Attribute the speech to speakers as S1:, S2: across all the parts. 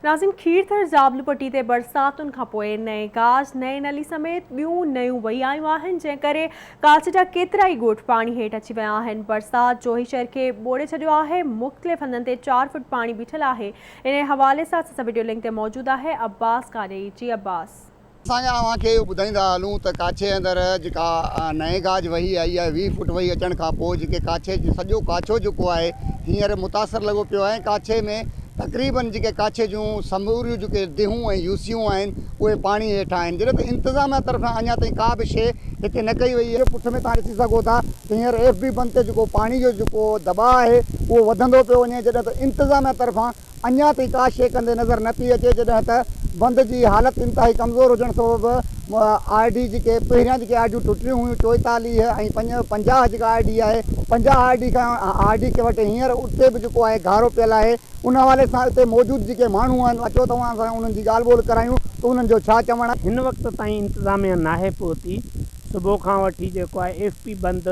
S1: ناظرين کيرٿر جابلو پٽي تي برساتن کانپوء نئين گاج، نئين نلي سميت ٻيون نيون وهي آيون آهن جنهن ڪري ڪاڇي جا ڪيترائي ڳوٺ پاڻي هيٺ اچي ويا آهن برسات جوهي شهر کي ٻوڙي ڇڏيو آهي مختلف هنڌن تي چار فٽ پاڻي بيٺل آهي انهي حوالي سان اسان سان وڊيو لنڪ تي موجود آهي عباس قانعي جي عباس.
S2: اسان اوهان کي اهو ٻڌائيندا هلون ته ڪاڇي اندر جيڪا نئين گاج وهي آئي آهي 20 فوٽ وهي اچڻ کان پوء جيڪي ڪاڇي سڄو ڪاڇو جيڪو آهي هينئر متاثر لڳو پيو آهي ۽ ڪاڇي ۾ تقريبن جيڪي ڪاڇي جون سموريون جيڪي ديهون ۽ يوسيون آهن اهي پاڻي هيٺ آهن جڏهن ته انتظاميا طرفان اڃا تائين ڪا به شيء هتي نه ڪئي وئي آهي. پٺ ۾ توهان ڏسي سگهو ٿا ته هينئر ايف بي بند تي جيڪو پاڻي جو جيڪو دٻاء آهي اهو وڌندو پيو وڃي جڏهن ته انتظاميا طرفان اڃا تائين ڪا شيء ڪندي نظر نه پئي اچي جڏهن ته بند جي حالت انتهائي ڪمزور هجڻ سبب آر ڊي جيڪي پهريان جيڪي آر ڊيون ٽٽيون هيون 44 ۽ 50 جيڪا آر ڊي آهي 50 آر ڊي کان آر ڊي وٽ هينئر اتي به جيڪو آهي گهارو پيل آهي ان حوالي سان اتي موجود جيڪي ماڻهو آهن اچو ته اوهان سان انهن جي ڳالهه ٻولهه ڪرايون ته انهن جو ڇا چوڻ آهي.
S3: هن وقت تائين انتظاميا ناهي پهتي صبح کان وٺي جيڪو آهي ايف پي بند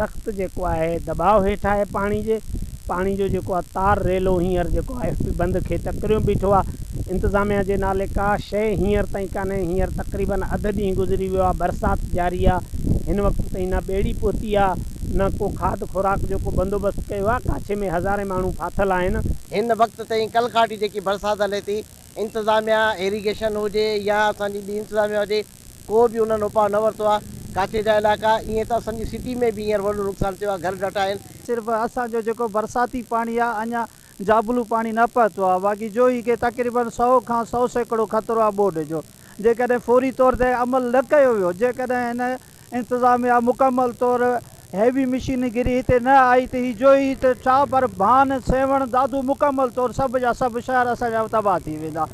S3: سخت جيڪو آهي دٻاء هيٺ آهي پاڻي جي پاڻي جو جيڪو آهي تار ريلو هينئر جيڪو آهي ايف پي بند کي ٽڪريو بيٺو آهي انتظاميا جي نالي ڪا شيء هينئر تائين ڪانهي هينئر تقريبن اڌ ڏينهن گذري ويو آهي برسات جاري آهي هن وقت تائين نه ٻيڙي پهتي آهي نه ڪو کاڌ خوراڪ جو ڪو بندوبست ڪيو آهي ڪاڇي ۾ هزارين ماڻهو ڦاٿل آهن.
S4: هن وقت تائين ڪل کان وٺي جيڪي برسات هلي ٿي انتظاميا ايريگيشن هجي يا اسان جي ٻي انتظاميا هجي ڪو به انهن اپاء نه ورتو آهي، ڪاڇي جا علائقا ائين ته اسان جي سٽي ۾ به هينئر وڏو نقصان ٿيو آهي، گهر ڊٺا آهن.
S5: صرف اسان جو جيڪو برساتي پاڻي آهي اڃا جابلو پاڻي نه پهتو آهي باقي جوهي کي تقريبن سئو کان سئو سيڪڙو خطرو آهي ٻوڏ جو جيڪڏهن فوري طور تي عمل نه ڪيو ويو جيڪڏهن هن انتظاميا مڪمل طور هيوي مشينگري هتي نه آئي ته هي جوهي ته ڇا پر ڀان، سيوهڻ، دادو مڪمل طور سڀ جا سڀ شهر اسان جا تباهه ٿي ويندا.